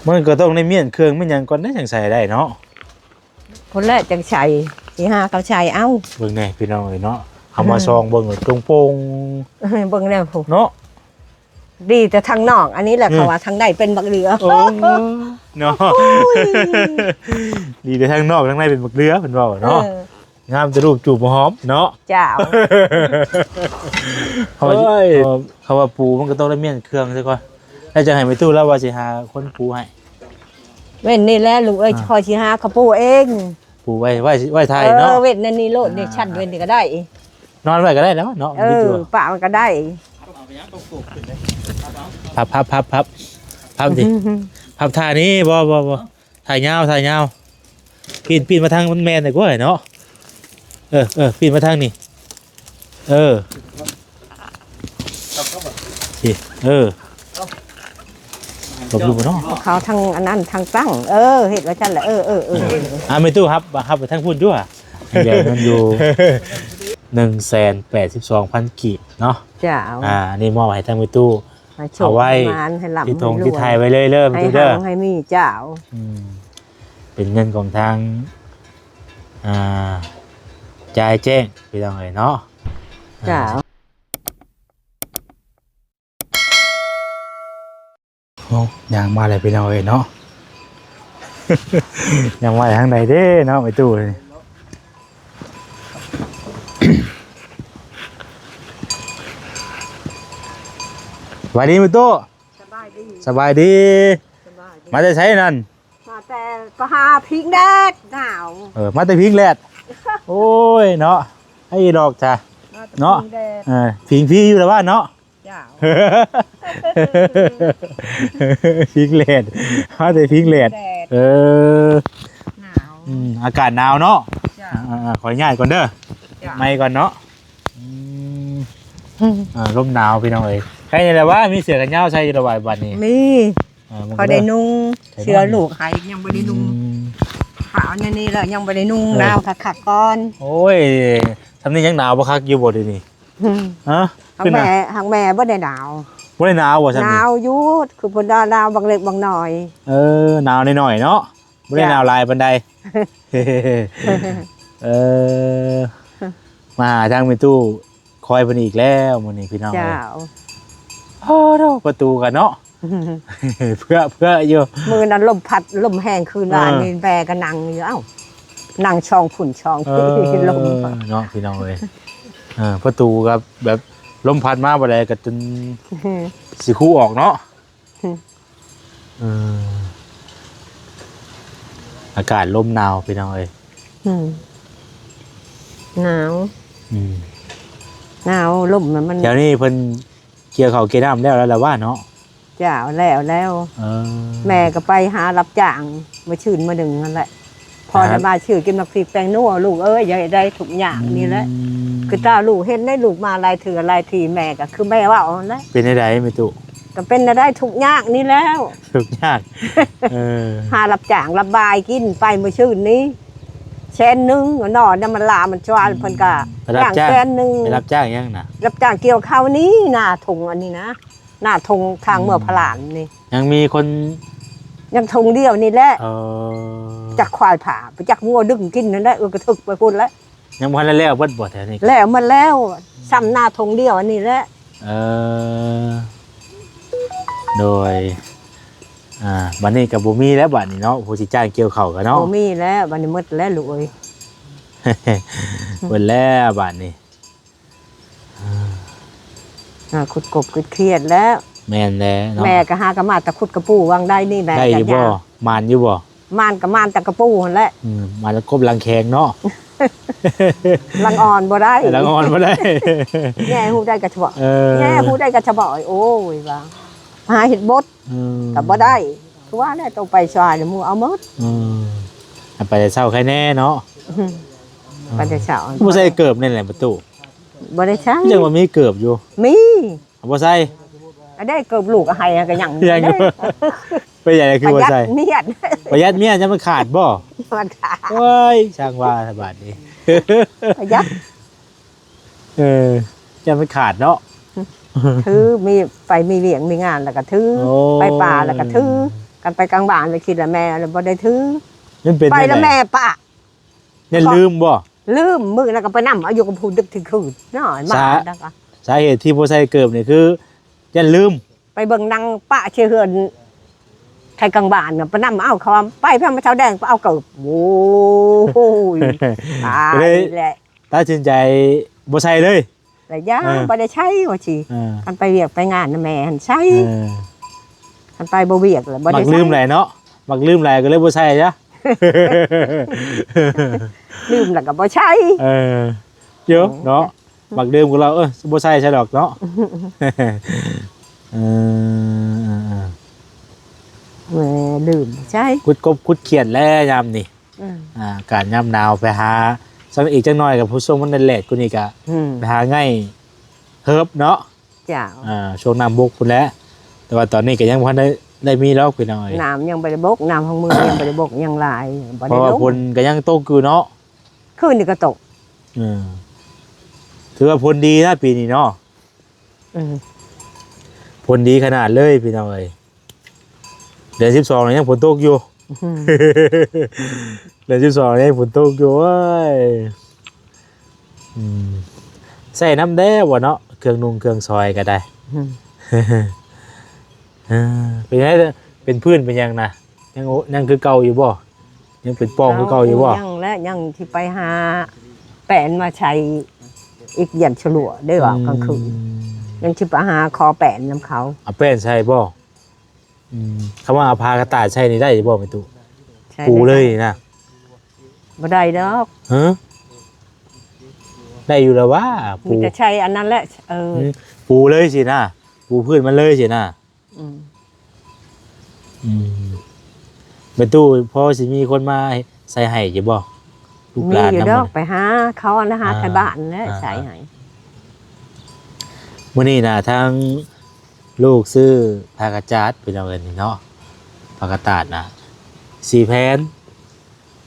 ມັນກໍຕ້ອງໄດ້ມ້ຽນເຄື່ອງມ້ຽນຫຍັງກ່ອນເດ້ ຈັ່ງໃສ່ໄດ້ເນາະ. ພຸ້ນແຫຼະຈັ່ງໃສ່ ຊິຫາເຂົາໃສ່ເອົາ. ເບິ່ງແດ່ພີ່ນ້ອງເອີຍເນາະ ເຮົາມາ ອືມ ສ່ອງເບິ່ງໂປ່ງໆ ເບິ່ງແລ້ວພຸ້ນເນາະ. ດີແຕ່ທາງນອກ ອັນນີ້ແຫຼະ ອືມ ເຂົາວ່າທາງໃນເປັນບັກເຫຼືອ. ໂອ້ ເນາະ ໂອ້ຍ ດີແຕ່ທາງນອກ ທາງໃນເປັນບັກເຫຼືອ ເພິ່ນເວົ້າເນາະ. ເອີ ງາມແຕ່ຮູບຈູບບໍ່ຫອມເນາະ. ເຈົ້າ ເຂົາວ່າ ໂອ້ຍ ເຂົາວ່າປູມັນກໍຕ້ອງໄດ້ມ້ຽນເຄື່ອງຊະກ່ອນ ແລ້ວຈັ່ງໃຫ້ແມ່ຕູ້ລາວວ່າຊິຫາຄົນປູໃຫ້. ເວັ້ນນີ້ແຫຼະລູກເອີຍ ເອີ ຂ້ອຍຊິຫາເຂົາປູເອງ. ປູໄວ້ ໄວ້ ໄວ້ຖ້າເນາະ. ເອີ ເວັ້ນອັນນີ້ໂລດນີ້ ເອີ ຊັ້ນເວັ້ນນີ້ກໍໄດ້ ນອນໄວ້ກໍໄດ້ແລ້ວເນາະ. ເອີ ມັນຢູ່ ປະມັນກໍໄດ້. ພັບ ພັບ ພັບ ພັບ ພັບຕິ ພັບທ່ານີ້. ບໍ່ ບໍ່ ບໍ່ ຖ່າຍຍາວ ຖ່າຍຍາວ ປີນ ປີນມາທາງມັນແມ່ນກວ່າເນາະ. ເອີ ເອີ ປີນມາທາງນີ້. ເອີ ເອີ ລົບຢູ່ບໍ່ເນາະ? ເຂົາທາງອັນນັ້ນທາງຕັ້ງ. ເອີ ເຮັດວ່າຊັ້ນລະ. ເອີ ເອີ ເອີ ອ່າ ແມ່ຕູ້ຮັບ ຮັບໄປທາງພຸ້ນດ້ວຍ. ແບບມັນຢູ່ ໜຶ່ງແສນແປດສິບສອງພັນ ກີບເນາະ. ເຈົ້າ ອ່າ ອັນນີ້ມອບໃຫ້ທາງແມ່ຕູ້ ໃຫ້ໂຊກ ເອົາໄວ້ ໃຫ້ໝານ ໃຫ້ລ່ຳ ຕິດຖົງ ໃຫ້ລວຍ ຕິດໄຮ່ໄວ້ເລີຍເດີ ແມ່ຕູ້ເດີ. ໃຫ້ຮັ່ງໃຫ້ມີເຈົ້າ. ອືມ ເປັນເງິນຂອງທາງ ອ່າ ຈ່າຍແຈ້ງ ພີ່ນ້ອງເອີຍເນາະ. ເຈົ້າ ອ່າ ໂອ້ ຍ່າງມາແລ້ວພີ່ນ້ອງເອີຍເນາະ. ຍ່າງມາທາງໃດເດ້ເນາະ ແມ່ຕູ້ນີ້. ສະບາຍດີແມ່ຕູ້. ສະບາຍດີ ສະບາຍດີ ສະບາຍດີ. ມາແຕ່ໃສນັ້ນ? ມາແຕ່ ກໍຫາພິງແດດໜາວ. ເອີ ມາແຕ່ພິງແດດ. ໂອ້ຍເນາະ ໄອ້ດອກຊະ ມາແຕ່ ເນາະ ພິງແດດ. ເອີ ພິງພີຢູ່ລະວ່າເນາະ. ເຈົ້າ ພິງແດດ ມາແຕ່ພິງແດດ. ແດດ ເອີ ໜາວ ອືມ ອາກາດໜາວເນາະ. ເຈົ້າ ອ່າໆ ຂໍຍ້າຍກ່ອນເດີ. ເຈົ້າ ໄມກ່ອນເນາະ. ອືມ ອ່າ ລົມໜາວພີ່ນ້ອງເອີຍ. ໃຄນີ້ແຫຼະວ່າ ມີເສື້ອແຂນຍາວໃສ່ຢູ່ລະວ່າບັດນີ້. ມີ ເອີ ພໍໄດ້ນຸ່ງ ເສື້ອລູກໃຫ້ຍັງບໍ່ໄດ້ນຸ່ງ. ອືມ ເອົາແນວນີ້ແລ້ວຍັງບໍ່ໄດ້ນຸ່ງ. ເອີ ໜາວຄັກໆກ່ອນ. ໂອ້ຍ ຊ່ຳນີ້ຍັງໜາວບໍ່ຄັກຢູ່ບໍ່ດຽວນີ້? ຮະ? ຫາກແມ່ ຫາກແມ່ບໍ່ໄດ້ໜາວ. ບໍ່ໄດ້ໜາວບໍ່ຊ່ຳນີ້? ໜາວຢູ່ ຄືເພິ່ນວ່າໜາວບາງເລັກບາງນ້ອຍ. ເອີ ໜາວໜ້ອຍໆເນາະ ບໍ່ໄດ້ ເຈົ້າ ໜາວຫຼາຍປານໃດ. ເອີ ມາຫາທາງແມ່ຕູ້ຄອຍເພິ່ນອີກແລ້ວມື້ນີ້ພີ່ນ້ອງ. ເຈົ້າ ໂອ້ໂຫ ປະຕູກັນເນາະ ເພື່ອ ເພື່ອຢູ່. ມື້ນັ້ນລົມພັດ ລົມແຮງຄືນວານນີ້. ເອີ ແມ່ກໍນັ່ງຢູ່ ເອົ້າ ນັ່ງຊ່ອງພຸ້ນຊ່ອງພີ້. ເອີ ລົມເນາະພີ່ນ້ອງເອີຍ. ເອີ ປະຕູກໍແບບລົມພັດມາບໍ່ໄດ້ກໍຈົນຊິຄູອອກເນາະ. ເອີ ອາກາດລົມໜາວພີ່ນ້ອງເອີຍ. ອືມ ໜາວ ອືມ ໜາວ ລົມມັນ ແຖວນີ້ເພິ່ນກ່ຽວເຂົ້າກ່ຽວນ້ຳແລ້ວ ແລ້ວລະວ່າເນາະ. ເຈົ້າ ແລ້ວ ແລ້ວ. ເອີ ແມ່ກໍໄປຫາຮັບຈ້າງມື້ຊືນມື້ໜຶ່ງຫັ້ນແຫຼະ. ພໍໄດ້ມາຊື້ກິນໝາກພິກແປ້ງນົວ ລູກເອີຍ ຢ່າໃຫ້ໄດ້ທຸກຍາກນີ້ແຫຼະ. ອືມ ຄືຕາລູກເຫັນໄດ້ ລູກມາຫຼາຍເທື່ອຫຼາຍທີ ແມ່ກໍຄືແມ່ເວົ້າຫັ້ນແຫຼະ. ເປັນຈັ່ງໃດແມ່ຕູ້? ກໍເປັນຈັ່ງໃດ ທຸກຍາກນີ້ແລ້ວ. ທຸກຍາກ. ເອີ ຫາຮັບຈ້າງຮັບບາຍກິນໄປມື້ຊືນນີ້ ແສນໜຶ່ງ ນອນນຳມັນຫຼາມັນຊວານ. ອືມ ເພິ່ນກໍ ໄປຮັບຈ້າງ ແສນໜຶ່ງ. ໄປຮັບຈ້າງຫຍັງນະ? ຮັບຈ້າງກ່ຽວເຂົ້ານີ້ ໜ້າທົ່ງອັນນີ້ນະ. ໜ້າທົ່ງທາງເມືອ ອືມ ພະລານນີ້ ຍັງມີຄົນ ຍັງທົ່ງດຽວນີ້ແຫຼະ. ເອີ ຈັກຄວາຍຜາ ຈັກງົວດຶງກິນນັ້ນແຫຼະ. ເອີ ກະຖືກໄປພຸ້ນແຫຼະ. ຍັງບໍ່ທັນໄດ້ແລ້ວເບິດບໍ່ແຖວນີ້? ແລ້ວໝົດແລ້ວ ອືມ ຊ່ຳໜ້າທົ່ງດຽວອັນນີ້ແຫຼະ. ເອີ ໂດຍ ອ່າ ບັດນີ້ກໍບໍ່ມີແລ້ວບັດນີ້ເນາະ ຜູ້ຊິຈ້າງກ່ຽວເຂົ້າກໍເນາະ. ບໍ່ມີແລ້ວ ບັດນີ້ໝົດແລ້ວລູກເອີຍ. ເບິດແລ້ວບັດນີ້. ອ່າ ຄຶດກົບຄຶດຄຽດແລ້ວ. ແມ່ນແລ້ວເນາະ. ແມ່ກໍຫາກໍມາແຕ່ຂຸດກະປູວາງໄດ້ນີ້ ແມ່ ໄດ້ຢູ່ບໍ່? ໝານຢູ່ບໍ່? ໝານກໍໝານແຕ່ກະປູຫັ້ນແຫຼະ. ອືມ ໝານແລ້ວກົບຫຼັງແຂງເນາະ. ຫຼັງອ່ອນບໍ່ໄດ້ ຫຼັງອ່ອນບໍ່ໄດ້. ແຍ່ຮູ້ໄດ້ກະສະເບາະ. ເອີ ແຍ່ຮູ້ໄດ້ກະສະເບາະ. ໂອ້ຍ ວ່າຫາເຮັດບົດ ເອີ ກໍບໍ່ໄດ້. ຄືວ່າແຫຼະ ຕ້ອງໄປຊາຍ ໝູ່ເອົາໝົດ. ເອີ ໄປແຕ່ເຊົ້າໃຄແນ່ເນາະ. ອືມ ໄປແຕ່ເຊົ້າ. ບໍ່ໃສ່ເກີບນີ້ແຫຼະປະຕູ. ບໍ່ໄດ້ໃສ່. ຍັງວ່າມີເກີບຢູ່. ມີ ບໍ່ໃສ່. ອັນໃດເກີບລູກໃຫ້ກໍຍັງ ຍັງຢູ່. ໄປໃຫຍ່ຄືບໍ່ໃສ່. ປະຢັດມຽດ ປະຢັດມຽດ ຍັງມັນຂາດບໍ່? ມັນຂາດ. ໂອ້ຍ ຊ່າງວ່າ ບາດນີ້ ປະຢັດ. ເອີ ຢ້ານມັນຂາດເນາະ. ຖື ມີ ໄປມີວຽກມີງານແລ້ວກໍຖື. ໂອ້ຍ ໄປປ່າແລ້ວກໍຖື. ກັນໄປກາງບ້ານແລ້ວຄິດວ່າແມ່ແລ້ວບໍ່ໄດ້ຖື ມັນເປັນ ໄປແລ້ວແມ່ປະ ແນວໃດ? ຢ້ານລືມບໍ່? ລືມ ມື້ນັ້ນກໍໄປນຳເອົາຢູ່ກັບຜູ້ດຶກທີ່ຄືນນ້ອຍມາ ສາ ແລ້ວກໍ ສາເຫດທີ່ບໍ່ໃສ່ເກີບນີ້ຄືຢ້ານລືມ ໄປເບິ່ງໜັງປະເຊຍເຮືອນ ໄທກາງບ້ານນະ ໄປນຳເອົາ ເຂົາວ່າໄປພຽງມາເຊົາແດງ ໄປເອົາເກີບ ໂອ້ຍ ຕາຍແຫຼະ ຕັດສິນໃຈບໍ່ໃສ່ເລີຍ ແລ້ວຢ່າ ເອີ ບໍ່ໄດ້ໃຊ້ວ່າຊິ ເອີ ຄັນໄປວຽກໄປງານນະແມ່ຫັ້ນໃຊ້ ເອີ ຄັນໄປບໍ່ວຽກແລ້ວບໍ່ໄດ້ໃຊ້ ມັກລືມຫຼາຍເນາະ ມັກລືມຫຼາຍກໍເລີຍບໍ່ໃສ່ຊະ ລືມແລ້ວກໍບໍ່ໃຊ້ ເອີ ໂຍ ເອີ ເນາະ ມັກດື່ມກໍເຫຼົ້າ ເອີ ບໍ່ໃສ່ໃສ່ດອກເນາະ ເອີ ເອີ ເອີ ແມ່ລືມໃສ່ ຂຸດກົບຂຸດຂຽດແລ້ວຍາມນີ້ ອືມ ອ່າ ອາກາດຍາມໜາວໄປຫາ ຊັ້ນອີກຈັກໜ້ອຍກໍຜູ້ຊົມມັນແດດໆກວ່ານີ້ກໍ ອືມ ໄປຫາໄມ້ເຮີບເນາະ ເຈົ້າ ອ່າ ຊ່ວງນ້ຳບົກພຸ້ນແຫຼະ ແຕ່ວ່າຕອນນີ້ກໍຍັງບໍ່ທັນໄດ້ ໄດ້ມີດອກພີ່ນ້ອງເອີຍ ນ້ຳຍັງບໍ່ໄດ້ບົກ ນ້ຳຂອງເມືອງຍັງບໍ່ໄດ້ບົກ ຍັງຫຼາຍ ບໍ່ໄດ້ ເພາະວ່າຝົນກໍຍັງຕົກຢູ່ເນາະ ຄືນນີ້ກໍຕົກ ເອີ ຖືວ່າຝົນດີນະປີນີ້ເນາະ ອືມ ຝົນດີຂະໜາດເລີຍພີ່ນ້ອງເອີຍ ເດືອນສິບສອງນີ້ຍັງຝົນຕົກຢູ່ ອືມ ເດືອນສິບສອງນີ້ຍັງຝົນຕົກຢູ່ ໂອ້ຍ ອືມ ໃຊ້ນຳແດ່ບໍ່ເນາະ ເຄື່ອງນຸ່ງເຄື່ອງຊອຍກໍໄດ້ ອືມ ເອີ ເປັນໄງ ເປັນພື້ນເປັນຫຍັງນະ ຍັງ ຍັງຄືເກົ່າຢູ່ບໍ່? ຍັງເປັນປ່ອງຄືເກົ່າຢູ່ບໍ່? ຍັງແຫຼະ ຍັງຊິໄປຫາແປ້ນມາໃສ່ອີກ ຢ້ານສະຫຼົວໄດ້ວ່າ ອືມ ກາງຄືນ ຍັງຊິໄປຫາຂໍແປ້ນນຳເຂົາ ເອົາແປ້ນໃສ່ບໍ່? ອືມ ຄຳວ່າເອົາຜ້າກະຕ່າຍໃສ່ນີ້ໄດ້ຢູ່ບໍ່ແມ່ຕູ້? ໃສ່ ປູເລີຍນີ້ນະ ບໍ່ໄດ້ດອກ ຮະ ໄດ້ຢູ່ແລ້ວຫວາ ປູ ມີແຕ່ໃສ່ອັນນັ້ນແຫຼະ ເອີ ອືມ ປູເລີຍຊີ້ນະ ປູພື້ນມັນເລີຍຊີ້ນະ ອືມ ອືມ ແມ່ຕູ້ ພໍຊິມີຄົນມາໃສ່ໃຫ້ຢູ່ບໍ່? ລູກຫຼານ ມີຢູ່ດອກ ນຳ ໄປຫາເຂົານະ ຫາ ອ່າ ໄທບ້ານແຫຼະ ອ່າ ໃສ່ໃຫ້ ມື້ນີ້ນະ ທາງລູກຊື້ຜັກກະຈາດ ພີ່ນ້ອງເອີຍ ນີ້ເນາະ ຜັກກະຕາດນະ ສີ່ແຜ່ນ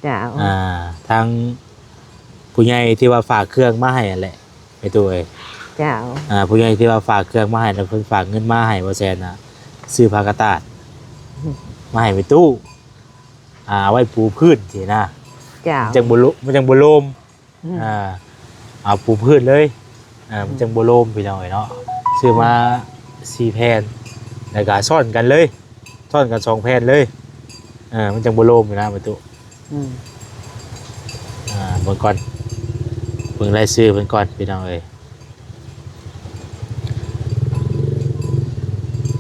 ເຈົ້າ ອ່າ ທາງຜູ້ໃຫຍ່ທີ່ວ່າຝາກເຄື່ອງມາໃຫ້ຫັ້ນແຫຼະ ແມ່ຕູ້ເອີຍ ເຈົ້າ ອ່າ ຜູ້ໃຫຍ່ທີ່ວ່າຝາກເຄື່ອງມາໃຫ້ນະ ເພິ່ນຝາກເງິນມາໃຫ້ບໍ່ແຊນນະ ຊື້ຜ້າກະຕາດ ອືມ ມາໃຫ້ແມ່ຕູ້ ອ່າ ເອົາໄວ້ປູພື້ນຊີ້ນະ ເຈົ້າ ມັນຈັ່ງບໍ່ໂລ ມັນຈັ່ງບໍ່ໂລມ ອືມ ອ່າ ເອົາປູພື້ນເລີຍ ອ່າ ມັນຈັ່ງບໍ່ໂລມ ພີ່ນ້ອງເອີຍເນາະ ຊື້ມາ ອືມ ສີ່ແຜ່ນ ແລ້ວກໍຊ້ອນກັນເລີຍ ຊ້ອນກັນສອງແຜ່ນເລີຍ ເອີ ມັນຈັ່ງບໍ່ໂລມຢູ່ນະ ປະຕູ ອືມ ອ່າ ເບິ່ງກ່ອນ ເບິ່ງລາຍຊື່ເພິ່ນກ່ອນ ພີ່ນ້ອງເອີຍ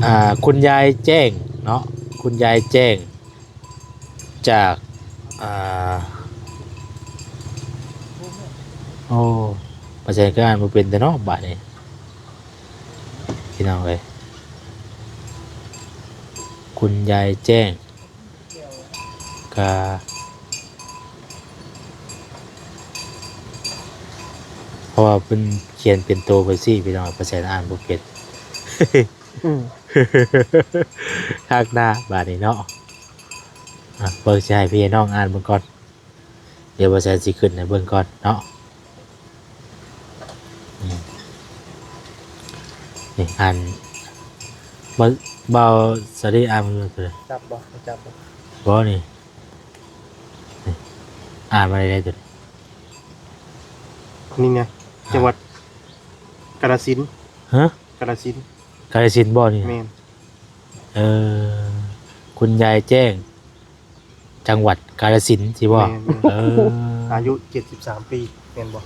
ອ່າ ຄຸນຍາຍແຈ້ງເນາະ ຄຸນຍາຍແຈ້ງ ຈາກ ອ່າ ໂອ້ ປະຊາຊົນກໍອ່ານບໍ່ເປັນແທ້ເນາະບາດນີ້ ພີ່ນ້ອງເອີຍ ຄຸນຍາຍແຈ້ງ ກະ ເພາະວ່າເພິ່ນຂຽນເປັນໂຕໄປຊີ້ ພີ່ນ້ອງ ປະຊາຊົນອ່ານບໍ່ເປັນ. ອືມ ຄັກນະບາດນີ້ເນາະ ອ່ະ ເບິ່ງ ຊິໃຫ້ພີ່ໃຫ້ນ້ອງອ່ານເບິ່ງກ່ອນ ດຽວບໍ່ແຊນຊິຂຶ້ນໃຫ້ເບິ່ງກ່ອນເນາະ ອືມ ນີ້ອ່ານ ເບົາ ເບົາສາລີອ່ານເບິ່ງເດີ ຈັບບໍ່ ຈັບບໍ່ ບໍ່ນີ້ ນີ້ ອ່ານມາໄດ້ເດີ ນີ້ໄງ ອ່າ ຈັງຫວັດກາລະສິນ ຮະ ກາລະສິນ ກາລະສິນບໍ່ນີ້ ແມ່ນ ເອີ ຄຸນຍາຍແຈ້ງ ຈັງຫວັດກາລະສິນ ຊິບໍ່ ແມ່ນໆ ເອີ ອາຍຸເຈັດສິບສາມປີ ແມ່ນບໍ່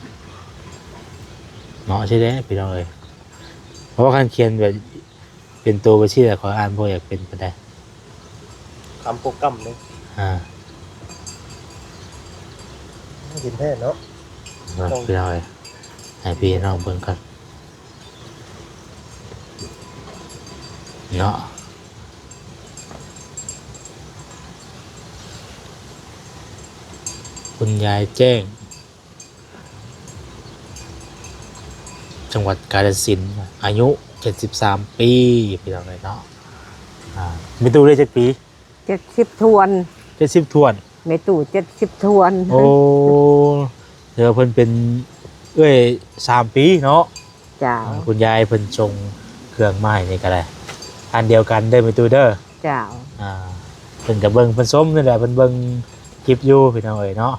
ເນາະ ໃຊ່ແລ້ວ ພີ່ນ້ອງເອີຍ ເພາະວ່າຄັນຂຽນແບບ ເປັນໂຕໄປຊີ້ແຫຼະ ຂ້ອຍອ່ານບໍ່ຢາກເປັນປານໃດ ຄຳໂປກຳເດ້ ອ່າ ເຫັນແທ້ເນາະ ເບິ່ງ ພີ່ນ້ອງເອີຍ ໃຫ້ພີ່ນ້ອງເບິ່ງກ່ອນເນາະ ຄຸນຍາຍແຈ້ງ ຈັງຫວັດກາລະສິນ ອາຍຸເຈັດສິບສາມປີ ພີ່ນ້ອງເອີຍເນາະ ອ່າ ແມ່ຕູ້ໄດ້ຈັກປີ? ເຈັດສິບຖ້ວນ ເຈັດສິບຖ້ວນ ແມ່ຕູ້ເຈັດສິບຖ້ວນ ໂອ້ ຖືວ່າເພິ່ນເປັນເອື້ອຍສາມປີເນາະ ເຈົ້າ ອ່າ ຄຸນຍາຍເພິ່ນສົ່ງເຄື່ອງມາໃຫ້ນີ້ກໍໄດ້ ອັນດຽວກັນເດີແມ່ຕູ້ເດີ ເຈົ້າ ອ່າ พิ่ນກໍເບິ່ງເພິ່ນຊົມນີ້ແຫຼະ ເພິ່ນເບິ່ງຄລິບຢູ່ພີ່ນ້ອງເອີຍເນາະ.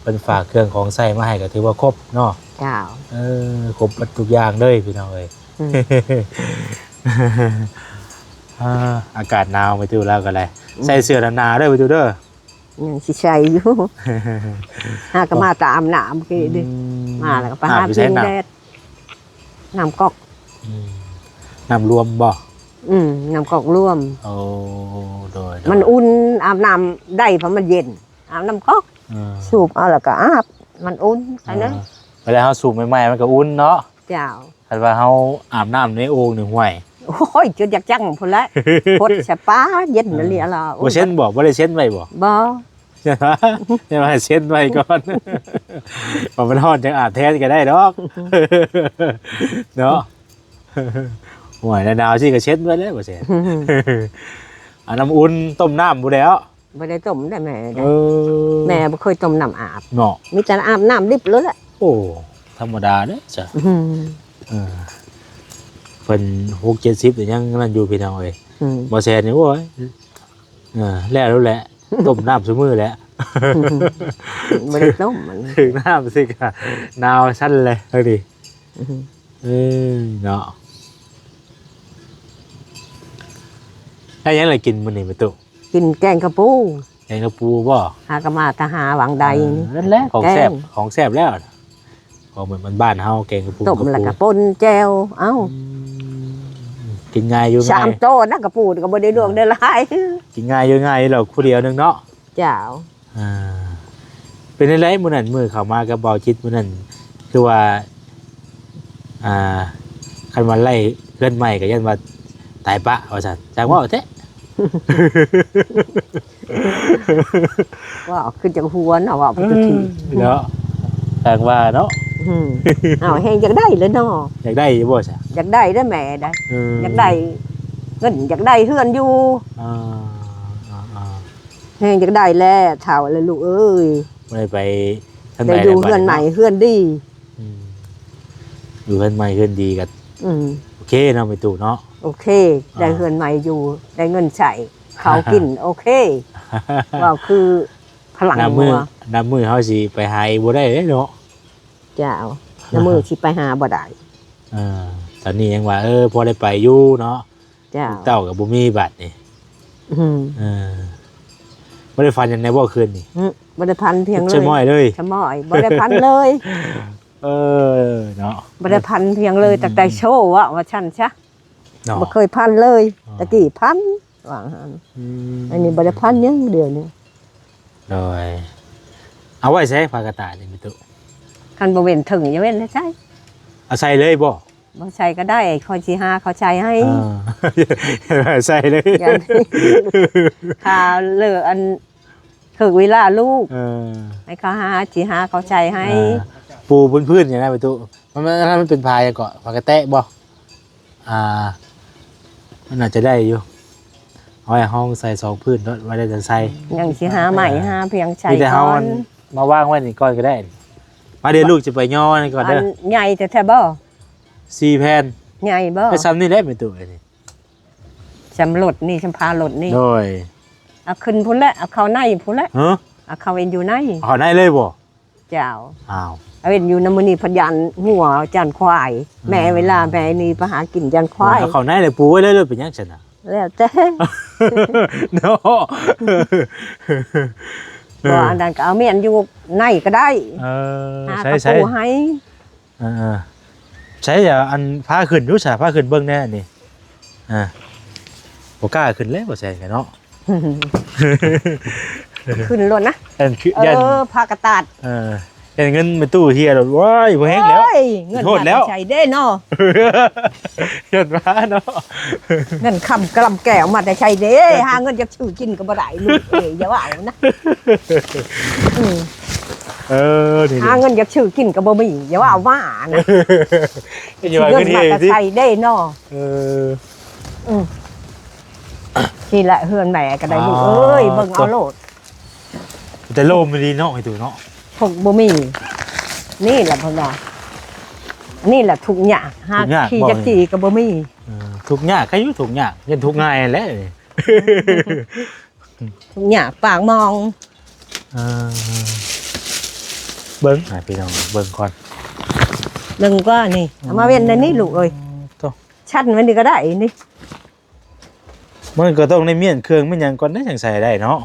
ເພິ່ນຝາກເຄື່ອງຂອງໃຊ້ມາໃຫ້ກໍຖືວ່າຄົບເນາະ. ເຈົ້າ. ເອີ ຄົບເບິດທຸກຢ່າງເລີຍພີ່ນ້ອງເອີຍ. ອືມ ອ່າ ອາກາດໜາວ ໄປຕູ້ລາວກໍໄດ້. ອືມ ໃສ່ເສື້ອໜາໆເດີ ໄປຕູ້ເດີ. ຍັງຊິໃສ່ຢູ່ ຫາກໍມາແຕ່ອາບນ້ຳເມື່ອກີ້ນີ້. ອືມ ມາແລ້ວກໍໄປຫາ ອາບຢູ່ໃສ ພິງແດດ ນ້ຳກອກ. ອືມ ນ້ຳລວມບໍ່? ອືມ ນ້ຳກອກລວມ. ໂອ້ ໂດຍ ໂດຍ ມັນອຸ່ນ ອາບນ້ຳໄດ້ ເພາະມັນເຢັນ ອາບນ້ຳກອກ. ເອີ ສູບເອົາແລ້ວກໍອາບ ມັນອຸ່ນ ເອີ ໄປເລີຍ. ເວລາເຮົາສູບໃໝ່ໆ ມັນກໍອຸ່ນເນາະ. ເຈົ້າ. ຄັນວ່າເຮົາອາບນ້ຳໃນໂອ່ງນີ້ ຫ້ວຍ ໂອ້ຍ ຈົນຢາກຈັ່ງພຸ້ນແຫຼະ ພົດສະປາ ເຢັນອີ່ຫຼີລະ. ບໍ່ເຊັນບໍ່? ບໍ່ໄດ້ເຊັນໄວ້ບໍ່? ບໍ່. ແຕ່ວ່າໃຫ້ເຊັນໄວ້ກ່ອນ ວ່າມັນຮ້ອນຈັ່ງອາບແທນກໍໄດ້ດອກ ເນາະ. ໂອ້ຍ ໜາວໆ ຊິກໍເຊັນໄວ້ແລ້ວ ບໍ່ເຊັນ. ເອົານ້ຳອຸ່ນຕົ້ມນ້ຳພຸ້ນແຫຼ້ວ. ບໍ່ໄດ້ຕົ້ມໄດ້ແມ່ເດ້. ເອີ ແມ່ບໍ່ເຄີຍຕົ້ມນ້ຳອາບເນາະ ມີແຕ່ອາບນ້ຳດິບໂລດແຫຼະ. ໂອ້ ທຳມະດາເດ້ຊະ. ອືມ ເອີ ເພິ່ນຫົກເຈັດສິບແລ້ວຍັງນັ້ນຢູ່ພີ່ນ້ອງເອີຍ. ອືມ ບໍ່ແຊນນີ້ ໂອ້ຍ ເອີ ແລ້ວແຫຼະ ຕົ້ມນ້ຳຊຸມື້ແຫຼະ. ບໍ່ໄດ້ຕົ້ມມັນ ຖືກນ້ຳຊິກະໜາວຊັ້ນແຫຼະ ເອີ ເອີ ເນາະ. ໄດ້ຫຍັງລະກິນມື້ນີ້ແມ່ຕູ້? ກິນແກງກະປູ. ແກງກະປູບໍ່? ຫາກໍມາແຕ່ຫາຫວ່າງໃດ. ເອີ ນັ້ນແຫຼະຂອງແຊບ ແກງ ຂອງແຊບແລ້ວ ຂອງເໝືອນບ້ານເຮົາ ແກງກະປູ ຕົ້ມ ກະປູ ແລ້ວກໍປົ່ນແຈ່ວ. ເອົ້າ ອືມ ກິນງ່າຍຢູ່ງ່າຍ ສາມໂຕນະ ກະປູກໍບໍ່ໄດ້ຫຼວງໄດ້ຫຼາຍ. ເອີ ກິນງ່າຍຢູ່ງ່າຍຢູ່ດອກ ຜູ້ດຽວໜຶ່ງເນາະ. ເຈົ້າ. ອ່າ ເປັນຈັ່ງໃດມື້ນັ້ນ ມື້ເຂົ້າມາກັບເບົາຈິດມື້ນັ້ນ ຄືວ່າ ອ່າ ຄັນວ່າໄລ່ເຮືອນໃໝ່ກໍຢ້ານວ່າຕາຍປະວ່າຊັ້ນ ຈັ່ງເວົ້າແທ້. ເວົ້າຄືຈັກຫົວເນາະ ເວົ້າໄປທຸກທີ ເອີ ເນາະ ຈັ່ງວ່າເນາະ. ອືມ ເຮົາແຮງຢາກໄດ້ແຫຼະເນາະ. ຢາກໄດ້ຢູ່ບໍ່ຊະ? ຢາກໄດ້ເດ້ແມ່ເດ້. ເອີ ຢາກໄດ້ເງິນ ຢາກໄດ້ເຮືອນຢູ່. ອ່າ ອ່າໆ ແຮງຢາກໄດ້ແຫຼະ ເຖົ້າແລ້ວລູກເອີຍ. ບໍ່ໄດ້ໄປທາງໃດ ໄດ້ຢູ່ເຮືອນໃໝ່ເຮືອນດີ. ອືມ ຢູ່ເຮືອນໃໝ່ເຮືອນດີກໍ ອືມ ໂອເຄເນາະແມ່ຕູ້ເນາະ. ໂອເຄ ອ່າ ໄດ້ເຮືອນໃໝ່ຢູ່ ໄດ້ເງິນໃຊ້ເຂົ້າກິນ ໂອເຄ. ເວົ້າຄືຝຣັ່ງ ນັບມື້ ນັບມື້ເຮົາຊິໄປຫາອີກບໍ່ໄດ້ເດ້ເນາະ. ເຈົ້າ ນັບມື້ຊິໄປຫາບໍ່ໄດ້. ເອີ ຕອນນີ້ຍັງວ່າ ເອີ ພໍໄດ້ໄປຢູ່ເນາະ. ເຈົ້າ ລູກເຕົ້າກໍບໍ່ມີບາດນີ້. ອືມ ເອີ ບໍ່ໄດ້ຝັນຫຍັງແດ່ບໍ່ຄືນນີ້? ອືມ ບໍ່ໄດ້ຝັນພຽງເລີຍ ຊະມ້ອຍເລີຍ ຊະມ້ອຍ ບໍ່ໄດ້ຝັນເລີຍ. ເອີ ເນາະ ບໍ່ໄດ້ຝັນພຽງເລີຍ ອືມ ຕັ້ງແຕ່ໂຊເວົ້າວ່າຊັ້ນຊະເນາະ. ບໍ່ເຄີຍຝັນເລີຍ. ອໍ ແຕ່ກີ້ຝັນວ່າຫັ້ນ. ອືມ ອັນນີ້ບໍ່ໄດ້ຝັນຫຍັງດຽວນີ້. ໂດຍ ເອົາໄວ້ໃສຜ້າກະຕ່າຍນີ້ແມ່ຕູ້? ຄັນບໍ່ເວັ້ນເຖິງ ຢ່າເວັ້ນໃສ່. ເອົາໃສ່ເລີຍບໍ່? ບໍ່ໃສ່ກໍໄດ້ ຂ້ອຍຊິຫາເຂົາໃສ່ໃຫ້. ອ່າ ໃສ່ເລີຍ ຢ່າ ຄ່າເລີ ອັນ ຖືກເວລາລູກ. ເອີ ໃຫ້ເຂົາຫາ ຊິຫາເຂົາໃສ່ໃຫ້. ອ່າ ປູພື້ນໆ ຫຍັງນະແມ່ຕູ້? ມັນ ມັນ ມັນເປັນຜ້າຫຍັງເກາະ? ຜ້າກະແຕະບໍ່? ອ່າ ມັນໜ້າຈະໄດ້ຢູ່ ເອົາໄວ້ຫ້ອງໃສ່ສອງພື້ນໂລດ ໄວ້ໄດ້ແຕ່ໃສ່. ຍັງຊິຫາໄມ້ຫາພຽງໃສ່ ມີແຕ່ເຮົາ ກ່ອນ ມາວາງໄວ້ນີ້ກ່ອນກໍໄດ້. ມາ ດຽວລູກຈະໄປຍໍນີ້ກ່ອນເດີ. ອັນໃຫຍ່ແທ້ໆບໍ່? ສີ່ແຜ່ນ. ໃຫຍ່ບໍ່? ໄດ້ຊ່ຳນີ້ແຫຼະແມ່ຕູ້ ອັນນີ້ ຊ່ຳລົດນີ້ ຊ່ຳພາລົດນີ້. ໂດຍ ເອົາຂຶ້ນພຸ້ນແຫຼະ ເອົາເຂົ້າໃນພຸ້ນແຫຼະ. ຮະ? ເອົາເຂົ້າເອັນຢູ່ໃນ. ເອົາເຂົ້າໃນເລີຍບໍ່? ເຈົ້າ. ອ້າວ ເອົາເຫັນຢູ່ນຳມື້ນີ້ພັດຢ້ານງົວຢ້ານຄວາຍ. ອືມ ແມ່ເວລາແມ່ນີ້ໄປຫາກິນຢ້ານຄວາຍ. ເອົາເຂົ້າໃນແລ້ວປູໄວ້ເລີຍ ເລີຍເປັນຫຍັງຊັ້ນນະ? ແລ້ວແຕ່ ເນາະ. ບໍ່ ອັນນັ້ນກໍເອົາມ້ຽນຢູ່ໃນກໍໄດ້. ເອີ ຫາ ໃສ່ ກະປູໃຫ້. ເອີໆ ໃສ່ ອັນ ພາຂຶ້ນດູຊະ ພາຂຶ້ນເບິ່ງແດ່ນີ້. ອ່າ ບໍ່ກ້າຂຶ້ນແລ້ວ ບໍ່ແຊນກັນເນາະ. ຂຶ້ນໂລດນະ ເອີ ຢ້ານ ເອີ ຜ້າກະຕາດ. ເອີ ຢ້ານເງິນແມ່ຕູ້ເຮຍໂລດ. ໂອ້ຍ ບໍ່ແຮງແລ້ວ. ໂອ້ຍ ເງິນ ໂທດແລ້ວ ມາແຕ່ໃສເດ້ເນາະ? ຢ້ານວ່າເນາະ ເງິນຄຳກະລຳແກ້ວມາແຕ່ໃສເດ້? ຫາເງິນຈາກ ຊື້ກິນກໍບໍ່ໄດ້ລູກເອີຍ ຢ່າເວົ້ານະ. ອືມ ເອີ ນີ້ ຫາເງິນຢາກຊື້ກິນກໍບໍ່ມີ ຢ່າເວົ້າມານະ. ຊິເງິນມາແຕ່ໃສເດ້ເນາະ? ເອີ ອືມ ນີ້ແຫຼະເຮືອນແມ່ກໍໄດ້ລູກເອີຍ. ອ່າ ເບິ່ງເອົາໂລດ ແຕ່ໂລມດີເນາະ ໄອ້ຕູ້ເນາະ. ພວກບໍ່ມີ ນີ້ແຫຼະເພິ່ນວ່າ ນີ້ແຫຼະທຸກຍາກ ຫາ ທຸກຍາກ ຂີ່ຈັກຂີ່ກໍບໍ່ມີ. ເອີ ທຸກຍາກ ໃຄຢູ່ທຸກຍາກ ຍັງທຸກງ່າຍຫັ້ນແຫຼະ. ທຸກຍາກປາກໝອງ. ເອີ ເບິ່ງ ໃຫ້ພີ່ນ້ອງເບິ່ງກ່ອນ ເບິ່ງກ່ອນນີ້ ເອົາມາເວັ້ນໃນນີ້ລູກເອີຍ. ໂທ້ ຊັ້ນໄວ້ນີ້ກໍໄດ້ນີ້. ມັນກໍຕ້ອງໄດ້ມ້ຽນເຄື່ອງມ້ຽນຫຍັງກ່ອນເດ້ ຈັ່ງໃສ່ໄດ້ເນາະ.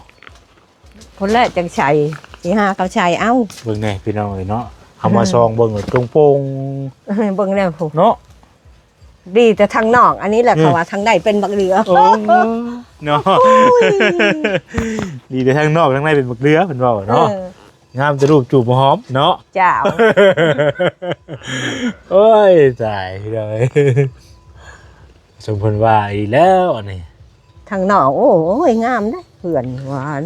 ພຸ້ນແຫຼະຈັ່ງໃສ່ ຊິຫາເຂົາໃສ່ເອົາ. ເບິ່ງແດ່ພີ່ນ້ອງເອີຍເນາະ ເອົາມາ ເອີ ສ່ອງເບິ່ງໂປ່ງໆ ເບິ່ງແລ້ວພຸ້ນເນາະ. ດີແຕ່ທາງນອກ ອັນນີ້ແຫຼະ ອືມ ເຂົາວ່າທາງໃນເປັນບັກເຫຼືອ. ໂອ້ ເນາະ ໂອ້ຍ ດີແຕ່ທາງນອກ ທາງໃນເປັນບັກເຫຼືອ ເພິ່ນເວົ້າເນາະ. ເອີ ງາມແຕ່ຮູບຈູບຫອມເນາະ. ເຈົ້າ ໂອ້ຍ ຕາຍພີ່ນ້ອງເອີຍ ສົມເພິ່ນວ່າອີກແລ້ວອັນນີ້. ທາງນອກ ໂອ້ຍ ງາມເດ້ເຮືອນວ່າ ອ່າ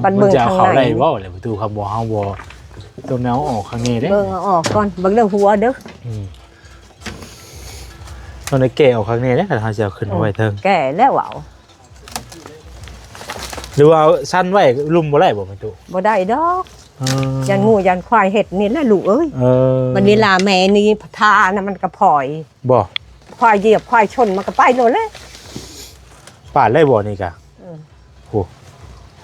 ບັດເບິ່ງ ມັນຈະເອົາເຂົ້າໄດ້ບໍ່ແຫຼະ ປະຕູ ຄຳບໍ່ ເຮົາບໍ່ຕ້ອງແນວເອົາອອກຂ້າງນີ້ເດ້. ເບິ່ງເອົາອອກກ່ອນ ເບິ່ງເລື່ອງຫົວເດີ້. ອືມ ຕ້ອງໄດ້ແກະອອກຂ້າງນີ້ເດ້ ຄັນເຮົາຊິເອົາຂຶ້ນມາໄວ້ເທິງ. ແກະແລ້ວເວົ້າ ຫຼືວ່າເອົາຊັ້ນໄວ້ລຸ່ມບໍ່ໄດ້ບໍ່ແມ່ຕູ້? ບໍ່ໄດ້ດອກ ເອີ ຢ້ານງູຢ້ານຄວາຍເຮັດນີ້ແຫຼະລູກເອີຍ. ເອີ ບັດນີ້ລາແມ່ນີ້ພານະ ມັນກໍພອຍ ບໍ່ ຄວາຍຢຽບຄວາຍຊົນມັນກໍໄປໂລດແຫຼະ. ປາດໄດ້ບໍ່ນີ້ກະ? ເອີ ໂອ້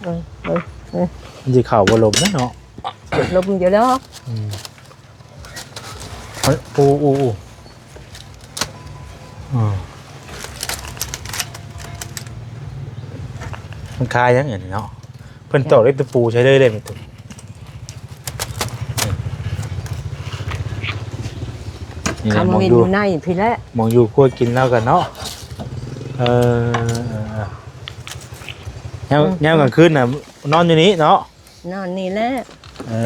ເອີ ເອີ ເອີ ມັນຊິເຂົ້າບໍ່ລົມເນາະ. ລົມຢູ່ແລ້ວ. ອືມ ໂອ້ ໂອ້ ໂອ້ ອືມ ມັນຄາຍັງອັນນີ້ເນາະ. ເພິ່ນຕອກເຫຼັກຕະປູໃສ່ເລີຍເດ້ແມ່ຕູ້. ນີ້ແຫຼະ ຄຳວ່າ ໝ່ອງຢູ່ ເປັນຢູ່ໃນພີ້ແຫຼະ ໝ່ອງຢູ່ຄົວກິນລາວກັນເນາະ. ເອີ ເອີ ເອີ ຍາມ ອືມ ຍາມກາງຄືນນະ ນອນຢູ່ນີ້ເນາະ. ນອນນີ້ແຫຼະ. ເອີ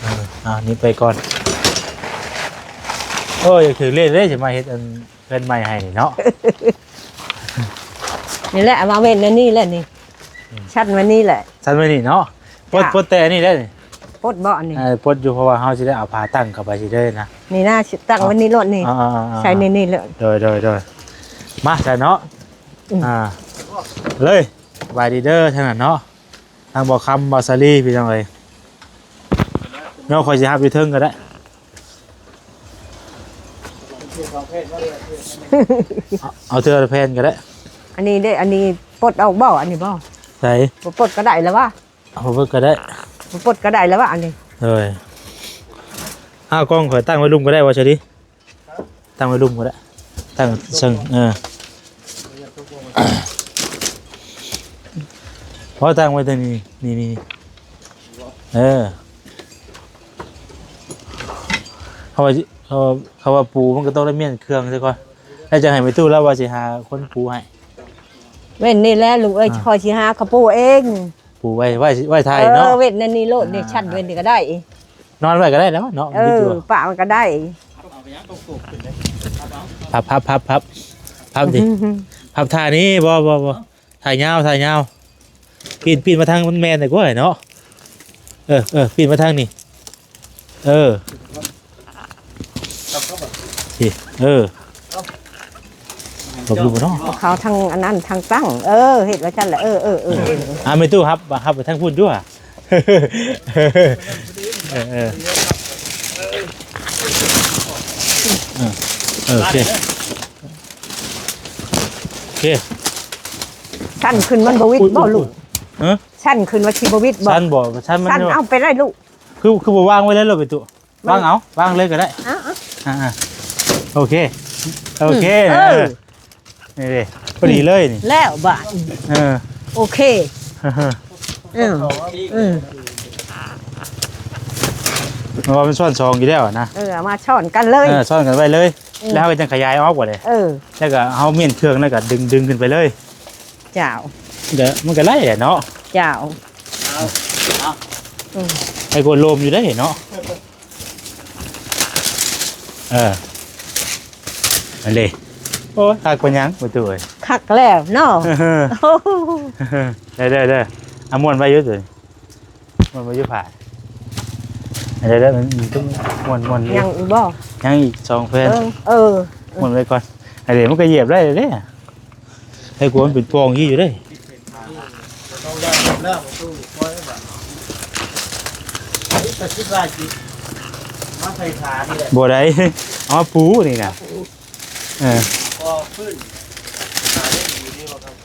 ເອີ ເອົານີ້ໄປກ່ອນ. ໂອ້ຍ ຢາກຖືກເລກເດ້ ຊິມາເຮັດອັນ ເຮືອນໃໝ່ໃຫ້ນີ້ເນາະ. ນີ້ແຫຼະ ເອົາມາເວັ້ນອັນນີ້ແຫຼະນີ້. ອືມ ຊັ້ນໄວ້ນີ້ແຫຼະ ຊັ້ນໄວ້ນີ້ເນາະ. ປົດ ຈ້າ ປົດແຕ່ອັນນີ້ໄດ້ນີ້ ປົດບໍ່ອັນນີ້? ເອີ ປົດຢູ່ ເພາະວ່າເຮົາຊິໄດ້ເອົາພາຕັ້ງເຂົ້າໄປຊິເດີນະ. ນີ້ນະ ຕັ້ງໄວ້ນີ້ໂລດນີ້. ອ່າໆໆໆ ໃສ່ໃນນີ້ເລີຍ. ໂດຍໆໆ ມາຊັ້ນເນາະ. ອືມ ອ່າ ເລີຍ ສະບາຍດີເດີທາງນັ້ນເນາະ. ທາງບໍ່ຄຳ ບ່າວສາລີ ພີ່ນ້ອງເອີຍ ເນາະ. ຂ້ອຍຊິຮັບຢູ່ເທິງກໍໄດ້ ເອົາ ເອົາເທື່ອລະແຜ່ນກໍໄດ້. ອັນນີ້ເດ້ ອັນນີ້ປົດອອກບໍ່? ອັນນີ້ບໍ່? ໃສ? ບໍ່ປົດກໍໄດ້ລະວະ. ເອົາ ບໍ່ປົດກໍໄດ້ ບໍ່ປົດກໍໄດ້ລະວະ ອັນນີ້. ໂດຍ ເອົາ ກ້ອງຂ້ອຍຕັ້ງໄວ້ລຸ່ມກໍໄດ້ ວ່າຊະດີ. ຕັ້ງໄວ້ລຸ່ມກໍໄດ້ ຕັ້ງເຊິ່ງ ເອີ ພໍຕັ້ງໄວ້ຕົງນີ້ ນີ້ໆ ເອີ ເພາະວ່າ ເພາະວ່າປູມັນກໍຕ້ອງໄດ້ມ້ຽນເຄື່ອງຊະກ່ອນ ແລ້ວຈັ່ງໃຫ້ແມ່ຕູ້ລາວວ່າຊິຫາຄົນປູໃຫ້. ເວັ້ນນີ້ແຫຼະລູກເອີຍ ອ່າ ຂ້ອຍຊິຫາເຂົາປູເອງ. ປູໄວ້ ໄວ້ ໄວ້ຖ່າຍເນາະ. ເອີ ເວັ້ນອັນນີ້ໂລດ ນີ້ ອ່າ ຊັ້ນເວັ້ນນີ້ກໍໄດ້ ນອນໄວ້ກໍໄດ້ແລ້ວເນາະ. ເອີ ປະມັນກໍໄດ້. ພັບ ພັບ ພັບ ພັບ ພັບດິ ພັບທ່ານີ້. ບໍ່ ບໍ່ ບໍ່ ຖ່າຍຍາວ ຖ່າຍຍາວ. ປີນ ປີນມາທາງມັນແມ່ນກວ່າເນາະ. ເອີ ເອີ ປີນມາທາງນີ້. ເອີ ເອີ ເອີ ເຂົາທາງອັນນັ້ນທາງຕັ້ງ. ເອີ ເຮັດວ່າຊັ້ນລະ. ເອີ ເອີ ເອີ ເອີ ອ່າ ແມ່ຕູ້ຮັບ ຮັບໄປທາງພຸ້ນຢູ່ຫວາ. ເອີ ເອີ ເອີ ເອີ ໂອເຄ ໂອເຄ. ຊັ້ນຂຶ້ນມັນບໍ່ວິດບໍ່ລູກ? ຮະ? ຊັ້ນຂຶ້ນວ່າຊິບໍ່ວິດບໍ່? ຊັ້ນບໍ່? ຊັ້ນມັນ ຊັ້ນເອົາໄປໄດ້ລູກ. ຄື ຄືບໍ່ວາງໄວ້ເລີຍລູກ ແມ່ຕູ້? ວາງເອົາ ວາງເລີຍກໍໄດ້. ອ່າໆ ໂອເຄ ໂອເຄ. ອືມ ເອີ ເອີ ນີ້ເດ້ ພໍດີເລີຍນີ້ ແລ້ວບາດ. ເອີ ໂອເຄ ເອີ ເອີ ເພາະວ່າມັນຊ້ອນສອງຢູ່ແລ້ວນະ. ເອີ ເອົາມາຊ້ອນກັນເລີຍ. ເອີ ຊ້ອນກັນໄວ້ເລີຍ. ອືມ ແລ້ວເຮົາກໍຈັ່ງຂະຫຍາຍອອກວ່າເດ້. ເອີ ແລ້ວກໍເຮົາມ້ຽນເຄື່ອງ ແລ້ວກໍດຶງ ດຶງຂຶ້ນໄປເລີຍ. ເຈົ້າ ເດີ ມັນກໍໄດ້ແຫຼະເນາະ. ເຈົ້າ ເອົາ ເອົາ ອືມ ໃຫ້ກວນໂລມຢູ່ໄດ້ເນາະ. ເອີ ອັນນີ້ ໂອ້ຍ ຄັກປານຫຍັງປະຕູເອີຍ. ຄັກແລ້ວເນາະ. ເດີໆໆ ເອົາມ້ວນໄວ້ຢູ່ໂຕນີ້ ມ້ວນໄວ້ຢູ່ຜ້າ. ເດີໆ ມັນ ມັນຕ້ອງມ້ວນ ມ້ວນຢູ່. ຍັງອີກບໍ່? ຍັງອີກສອງແຜ່ນ. ເອີ ເອີ ມ້ວນໄວ້ກ່ອນ. ອັນນີ້ມັນກໍຢຽບໄດ້ເດ້. ໃຫ້ກວນເປັນປ່ອງອີກຢູ່ເດ້. ບໍ່ໄດ້ ເອົາມາປູນີ້ນະ. ເອີ ພໍພື້ນ ຂາໄດ້ດີນີ້ບໍ່ຄັບ?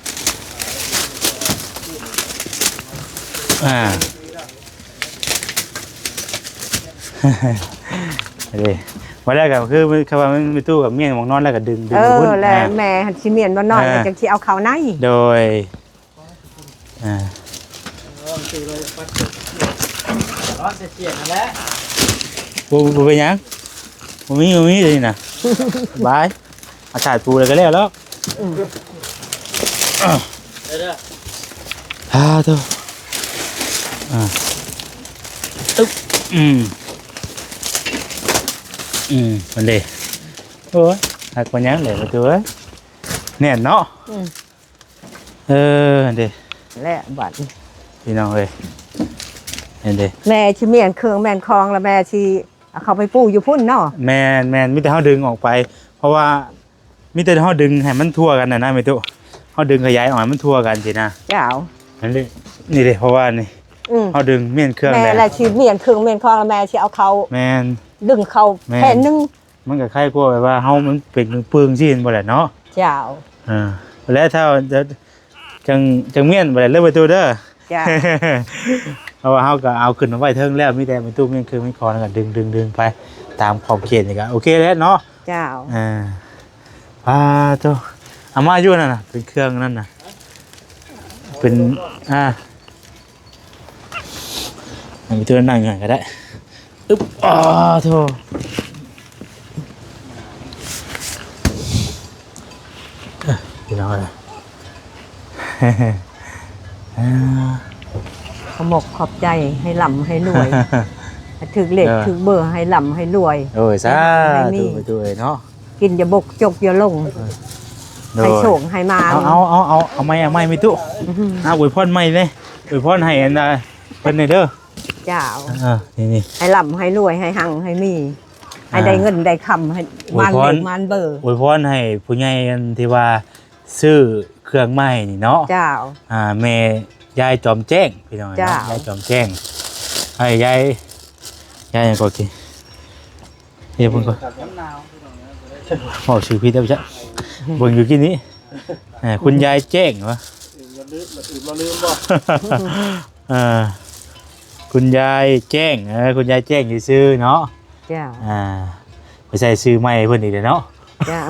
ຂາໄດ້ດີ ຂາໄດ້ດີ ຂາໄດ້ດີ. ອ່າ ເດ້ ວ່າແລ້ວກໍຄື ຄຳວ່າມັນມີຕູ້ກັບມ້ຽນໝອງນອນ ແລ້ວກໍດຶງ ດຶງ ເອີ ໄປພຸ້ນ ແລ້ວ ອ່າ ແມ່ຫັ້ນຊິມ້ຽນບ່ອນນອນ ອ່າ ແລ້ວຈັ່ງຊິເອົາເຂົ້າໃນ ໂດຍ ອ່າ ເອີ ມັນຄືເລີຍປັດ ຮ້ອນໃສ່ປ່ຽນນັ້ນແຫຼະ ບໍ່ ບໍ່ເປັນຫຍັງ ບໍ່ມີ ບໍ່ມີເລີຍນີ້ນະ ສະບາຍ ອາກາດປູແລ້ວກໍແລ້ວແລ້ວ ອືມ ເດີໆ ອ່າ ໂຕ ອ່າ ອຶບ ອືມ ອືມ ມັນເດ້ ໂອ້ຍ ຮັກປານຫຍັງເດ້ປະຕູເອີຍ ແໜ້ນເນາະ ອືມ ເອີ ເດ້ ແລະ ບັດນີ້ ພີ່ນ້ອງເອີຍ ເຫັນເດ້ ແມ່ຊິມ້ຽນເຄື່ອງມ້ຽນຂອງ ແລ້ວແມ່ຊິເອົາເຂົ້າໄປປູຢູ່ພຸ້ນເນາະ ແມ່ນໆ ມີແຕ່ເຮົາດຶງອອກໄປ ເພາະວ່າ ມີແຕ່ເຮົາດຶງໃຫ້ມັນທົ່ວກັນນະນະແມ່ຕູ້ ເຮົາດຶງຂະຫຍາຍອອກໃຫ້ມັນທົ່ວກັນຊີ້ນະ ເຈົ້າ ອັນນີ້ ນີ້ເດ້ ເພາະວ່ານີ້ ອືມ ເຮົາດຶງມ້ຽນເຄື່ອງ ແມ່ ແລ້ວ ແລ້ວຊິມ້ຽນເຄື່ອງມ້ຽນຂອງ ແລ້ວແມ່ຊິເອົາເຂົ້າ ແມ່ນ ດຶງເຂົ້າ ແມ່ນ ແຜ່ນໜຶ່ງ ມັນກໍຄ້າຍກວ່າແບບວ່າເຮົາມັນເປັນປຶ້ງໆຊີ້ນບໍ່ແຫຼະເນາະ ເຈົ້າ ເອີ ແລ້ວຖ້າ ຈັ່ງ ຈັ່ງມ້ຽນບໍ່ໄດ້ເລີຍປະຕູເດີ ເຈົ້າ ເພາະວ່າເຮົາກໍເອົາຂຶ້ນມາໄວ້ເທິງແລ້ວ ມີແຕ່ປະຕູມ້ຽນເຄື່ອງມ້ຽນຂອງ ແລ້ວກໍດຶງໆໆໄປຕາມຂອບເຂດນີ້ກໍໂອເຄແລ້ວເນາະ ເຈົ້າ ອ່າ ປາໂຕ ເອົາມາຢູ່ນັ້ນນະ ເປັນເຄື່ອງນັ້ນນະ ເປັນ ອ່າ ໃຫ້ປະຕູນັ່ງຢູ່ຫັ້ນກໍໄດ້ ອຶບ ອ້າໂທ ເອີ ພີ່ນ້ອງເອີຍ ຂອບອົກຂອບໃຈ ໃຫ້ລ່ຳໃຫ້ລວຍ ໃຫ້ຖືກເລກ ເອີ ຖືກເບີ ໃຫ້ລ່ຳໃຫ້ລວຍ ໂອ້ຍ ສາທຸ ໃຫ້ມີ ປະຕູເອີຍເນາະ ກິນຢ່າບົກ ຈົກຢ່າລົງ ເອີ ໂດຍ ໃຫ້ໂຊກໃຫ້ມານ ເອົາ ເອົາ ເອົາ ເອົາ ເອົາໄມ້ ເອົາໄມ້ແມ່ຕູ້ ອືຮຶ ອາ ອວຍພອນໄມ້ເດ້ ອວຍພອນໃຫ້ອັນ ອ່າ ເພິ່ນແດ່ເດີ ເຈົ້າ ເອີ ນີ້ໆ ໃຫ້ລ່ຳໃຫ້ລວຍ ໃຫ້ຮັ່ງໃຫ້ມີ ອ່າ ໃຫ້ໄດ້ເງິນໄດ້ຄຳ ໃຫ້ໝານເລກໝານເບີ ອວຍພອນໃຫ້ຜູ້ໃຫຍ່ອັນທີ່ວ່າຊື້ເຄື່ອງມາໃຫ້ນີ້ເນາະ ເຈົ້າ ອ່າ ແມ່ຍາຍຈອມແຈ້ງ ພີ່ນ້ອງເອີຍເນາະ ເຈົ້າ ຍາຍຈອມແຈ້ງ ເອີ ຍາຍ ຍາຍຫຍັງກໍ ເອີ ເບິ່ງກ່ອນ ເວົ້າຊື່ຜິດແລ້ວຈ້ະ ເບິ່ງຢູ່ກີ້ນີ້ ເອີ ຄຸນຍາຍແຈ້ງຫວາ ອື່ນບໍ່ລືມ ອື່ນບໍ່ລືມບໍ່ ເອີ ຄຸນຍາຍແຈ້ງ ເອີ ຄຸນຍາຍແຈ້ງຊື່ໆເນາະ ເຈົ້າ ອ່າ ໄປໃສ່ຊື່ໃໝ່ໃຫ້ເພິ່ນອີກແລ້ວເນາະ ເຈົ້າ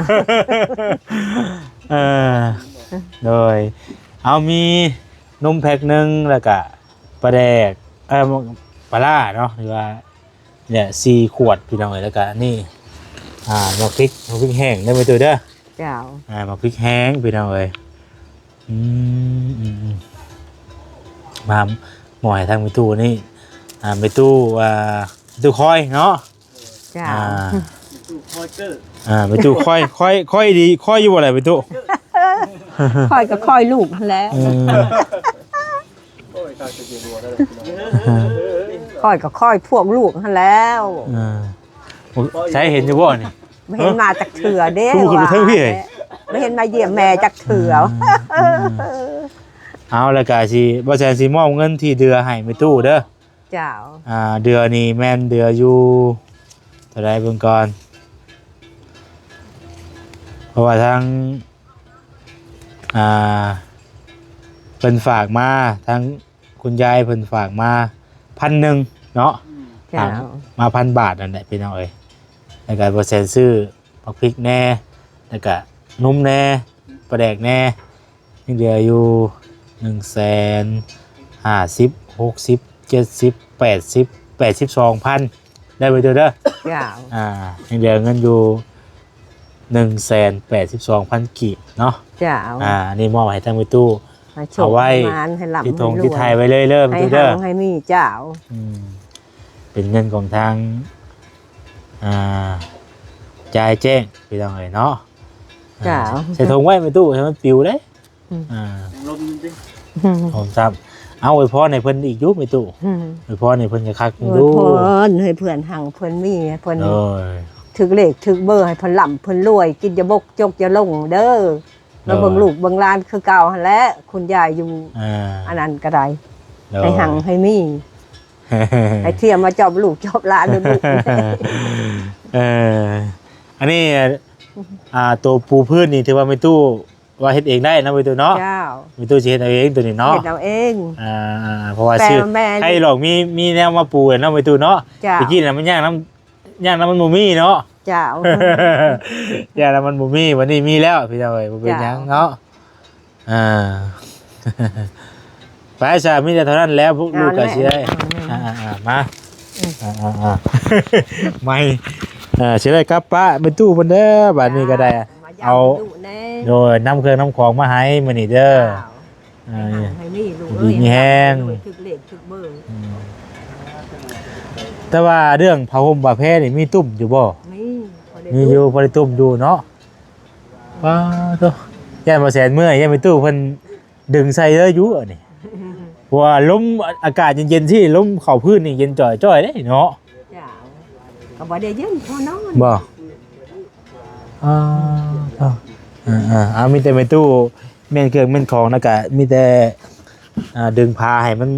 ເອີ ໂດຍ ເອົາມີນົມແພັກໜຶ່ງ ແລ້ວກະປາແດກ ເອີ ປາຫຼ້າເນາະ ຫຼືວ່າ ນີ້ແຫຼະ ສີ່ຂວດ ພີ່ນ້ອງເອີຍ ແລ້ວກະອັນນີ້ ອ່າ ໝາກພິກ ໝາກພິກແຫ້ງເດີແມ່ຕູ້ເດີ ເຈົ້າ ອ່າ ໝາກພິກແຫ້ງ ພີ່ນ້ອງເອີຍ ອືມ ອືມ ມາມອບໃຫ້ທາງແມ່ຕູ້ນີ້ ອ່າ ແມ່ຕູ້ ອ່າ ແມ່ຕູ້ຄອຍເນາະ ເຈົ້າ ອ່າ ແມ່ຕູ້ຄອຍເກີ ອ່າ ແມ່ຕູ້ຄອຍ ຄອຍ ຄອຍດີ ຄອຍຢູ່ບໍ່ລະແມ່ຕູ້ ຂ້ອຍກໍຄອຍລູກຫັ້ນແຫຼະ ເອີ ໂອ້ຍ ຂ້າຈະຢູ່ບໍ່ໄດ້ແລ້ວ ຂ້ອຍກໍຄອຍພວກລູກຫັ້ນແລ້ວ ເອີ ໃສເຫັນຢູ່ບໍ່ນີ້ ບໍ່ເຫັນມາຈັກເທື່ອເດ້ ຄືບໍ່ຂຶ້ນໄປເທິງພີ້ ວ່າ ບໍ່ເຫັນມາຢ້ຽມແມ່ຈັກເທື່ອ ອືມ ເອົາ ແລ້ວກະຊິ ບໍ່ແຊນຊິມອບເງິນທີ່ເດືອໃຫ້ແມ່ຕູ້ເດີ ເຈົ້າ ອ່າ ເດືອນີ້ແມ່ນເດືອຢູ່ເທົ່າໃດເບິ່ງກ່ອນ ເພາະວ່າທາງ ອ່າ ເພິ່ນຝາກມາ ທາງຄຸນຍາຍເພິ່ນຝາກມາພັນໜຶ່ງເນາະ ເຈົ້າ ຝາກມາພັນບາດນັ້ນແຫຼະພີ່ນ້ອງເອີຍ ແລ້ວກະບໍ່ແຊນຊື້ໝາກພິກແດ່ ແລ້ວກະນົມແດ່ ປາແດກແດ່ ຍັງເຫຼືອຢູ່ ໜຶ່ງແສນ ຫ້າສິບ ຫົກສິບ ເຈັດສິບ ແປດສິບ ແປດສິບສອງພັນ ໄດ້ໄປເດີ ເດີ ເຈົ້າ ອ່າ ຍັງເຫຼືອເງິນຢູ່ ໜຶ່ງແສນແປດສິບສອງພັນກີບເນາະ ເຈົ້າ ອ່າ ອັນນີ້ມອບໃຫ້ທາງແມ່ຕູ້ ໃຫ້ໂຊກ ເອົາໄວ້ ໃຫ້ໝານ ໃຫ້ລ່ຳ ຕິດຖົງ ໃຫ້ລວຍ ຕິດໄຮ່ໄວ້ເລີຍເດີ ແມ່ຕູ້ເດີ ໃຫ້ຮັ່ງໃຫ້ມີ ເຈົ້າ ອືມ ເປັນເງິນຂອງທາງ ອ່າ ຍາຍແຈ້ງ ພີ່ນ້ອງເອີຍເນາະ ເຈົ້າ ອ່າ ໃສ່ຖົງໄວ້ແມ່ຕູ້ ໃຫ້ມັນປິວເດ້ ອືມ ອ່າ ລົມຕິ ໂອ້ ຊ້ຳ ເອົາ ອວຍພອນໃຫ້ເພິ່ນອີກຢູ່ແມ່ຕູ້ ອືມ ອວຍພອນໃຫ້ເພິ່ນຄັກໆ ອວຍພອນໃຫ້ເພິ່ນຮັ່ງເພິ່ນມີ ໃຫ້ເພິ່ນ ໂດຍ ຖືກເລກຖືກເບີ ໃຫ້ເພິ່ນລ່ຳເພິ່ນລວຍ ກິນຢ່າບົກຈົກຢ່າລົງເດີ ມາເບິ່ງ ໂດຍ ລູກເບິ່ງຫຼານຄືເກົ່າຫັ້ນແຫຼະ ຄຸນຍາຍຢູ່ ອ່າ ອັນນັ້ນກໍໄດ້ ໂດຍ ໃຫ້ຮັ່ງໃຫ້ມີ ໃຫ້ທ່ຽມມາຈອບລູກຈອບຫຼານເດີລູກ ເອີ ອັນນີ້ ອ່າ ໂຕປູພື້ນນີ້ຖືວ່າແມ່ຕູ້ ວ່າເຮັດເອງໄດ້ເນາະ ແມ່ຕູ້ເນາະ. ເຈົ້າ ແມ່ຕູ້ຊິເຮັດເອົາເອງໂຕນີ້ເນາະ ເຮັດເອົາເອງ. ອ່າໆໆ ເພາະວ່າ ແຕ່ ຊື້ ແມ່ ໃຫ້ລອງມີ ມີແນວມາປູແລ້ວເນາະ ແມ່ຕູ້ເນາະ. ເຈົ້າ ຕະກີ້ນະມັນຍ່າງນຳ ຢ້ານວ່າມັນບໍ່ມີເນາະ. ເຈົ້າ ຢ້ານວ່າມັນບໍ່ມີ ບັດນີ້ມີແລ້ວພີ່ນ້ອງເອີຍ ບໍ່ເປັນຫຍັງເນາະ. ເຈົ້າ ອ່າ ໄປຊະ ມີແຕ່ເທົ່ານັ້ນແຫຼະ ພວກລູກກໍຊິໄດ້ ອ່າໆໆ ມາ ອືມ ອ່າໆໆ ໄໝ ເອີ ຊິໄດ້ກັບປະແມ່ຕູ້ເພິ່ນເດີ ບາດນີ້ກໍໄດ້ ເອົາ ມາຢ້າມລູກແດ່ ໂດຍ ນຳເຄື່ອງນຳຂອງມາໃຫ້ມື້ນີ້ເດີ. ເຈົ້າ ເອີ ໃຫ້ມີລູກ ຢູ່ດີມີແຮງ ຖືກເລກຖືກເບີ. ອືມ ແຕ່ວ່າເລື່ອງຜ້າຫົ່ມຜ້າແພນີ້ມີຕຸ້ມຢູ່ບໍ່? ມີ ມີຢູ່ ພໍໄດ້ຕຸ້ມຢູ່ເນາະ. ປາໂທ້ ຢ້ານບໍ່ແສນເມື່ອຍ ຢ້ານແມ່ຕູ້ເພິ່ນດຶງໃສ່ເລີຍຢູ່ອັນນີ້ ເພາະວ່າລົມ ອາກາດເຢັນໆ ຊີ້ ລົມເຂົ້າພື້ນນີ້ເຢັນຈ່ອຍໆເດ້ເນາະ. ເຈົ້າ ກໍບໍ່ໄດ້ເຢັນພໍນອນ ບໍ່? ອ່າ ເອີໆ ເອົາ ມີແຕ່ແມ່ຕູ້ ແມ່ນເຄື່ອງແມ່ນຂອງ ແລ້ວກະມີແຕ່ ອ່າ ດຶງຜ້າໃຫ້ມັນ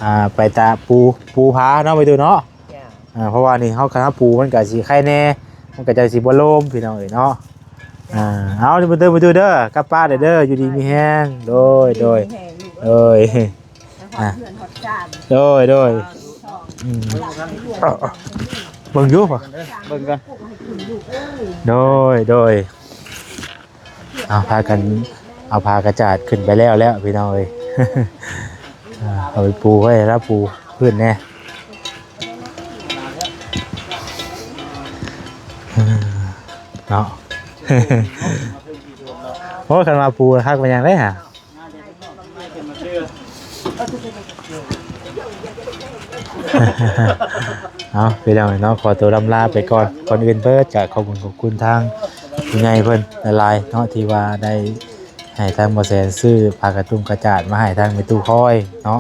ອ່າ ໄປຕາກປູ ປູຜ້າເນາະ ແມ່ຕູ້ເນາະ. ເຈົ້າ ອ່າ ເພາະວ່ານີ້ເຮົາຄັນເຮົາປູມັນກະຊິໄຄແດ່ ມັນກະຈັ່ງຊິບໍ່ລົມ ພີ່ນ້ອງເອີຍເນາະ. ອ່າ ເອົາ ແມ່ຕູ້ເດີ ກັບປະໄດ້ເດີ ຢູ່ດີມີແຮງ ໂດຍ ໂດຍ ຢູ່ດີມີແຮງລູກເອີຍ ໂດຍ ຮອດເຮືອນຮອດຊານ ໂດຍ ໂດຍ ອືມ ເບິ່ງຢູ່ ເບິ່ງກ່ອນ ໂດຍ ໂດຍ. ເອົາ ພາກັນເອົາຜ້າກະຈາດຂຶ້ນໄປແລ້ວແລ້ວ ພີ່ນ້ອງເອີຍ ອ່າ ເອົາໄປປູໄວ້ລະ ປູພື້ນແດ່ເນາະ. ໂອ້ ຄັນວ່າປູຄັກແມ່ນຫຍັງເດ້ຫາ. ເອົາ ພີ່ນ້ອງເນາະ ຂໍຕົວລ່ຳລາໄປກ່ອນ. ກ່ອນອື່ນເບີດກະຂອບຄຸນ ຂອບຄຸນທາງຜູ້ໃຫຍ່ເພິ່ນຫຼາຍໆເນາະ ທີ່ວ່າໄດ້ໃຫ້ທາງບໍ່ແສນຊື້ຜ້າກະຕຸ່ມກະຈາດມາໃຫ້ທາງແມ່ຕູ້ຄອຍເນາະ.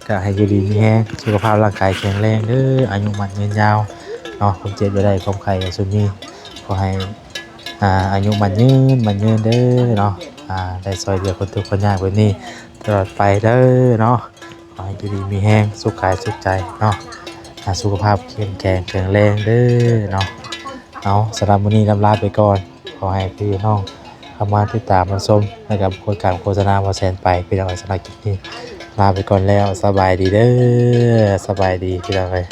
ກະໃຫ້ຢູ່ດີມີແຮງ ສຸຂະພາບຮ່າງກາຍແຂງແຮງເດີ ອາຍຸໝັ້ນຍືນຍາວເນາະ. ຄວາມເຈັບຢ່າໄດ້ ຄວາມໄຂ້ຢ່າຊຸມມີ ຂໍໃຫ້ ອ່າ ອາຍຸໝັ້ນຍືນ ໝັ້ນຍືນເດີເນາະ. ອ່າ ໄດ້ຊ່ອຍເຫຼືອຄົນທຸກຄົນຍາກແບບນີ້ຕະຫຼອດໄປເດີເນາະ. ຂໍໃຫ້ຢູ່ດີມີແຮງ ສຸກກາຍສຸກໃຈເນາະ ອ່າ ສຸຂະພາບເຂັ້ມແຂງແຂງແຮງເດີເນາະ. ເອົາ ສຳລັບມື້ນີ້ລ່ຳລາໄປກ່ອນ. ຂໍໃຫ້ພີ່ນ້ອງເຂົ້າມາຕິດຕາມຮັບຊົມ ແລະ ກະກົດການໂຄສະນາບໍ່ແສນໄປ ພີ່ນ້ອງເອີຍ. ສຳລັບຄລິບນີ້ລາໄປກ່ອນແລ້ວ ສະບາຍດີເດີ ສະບາຍດີ ພີ່ນ້ອງເອີຍ.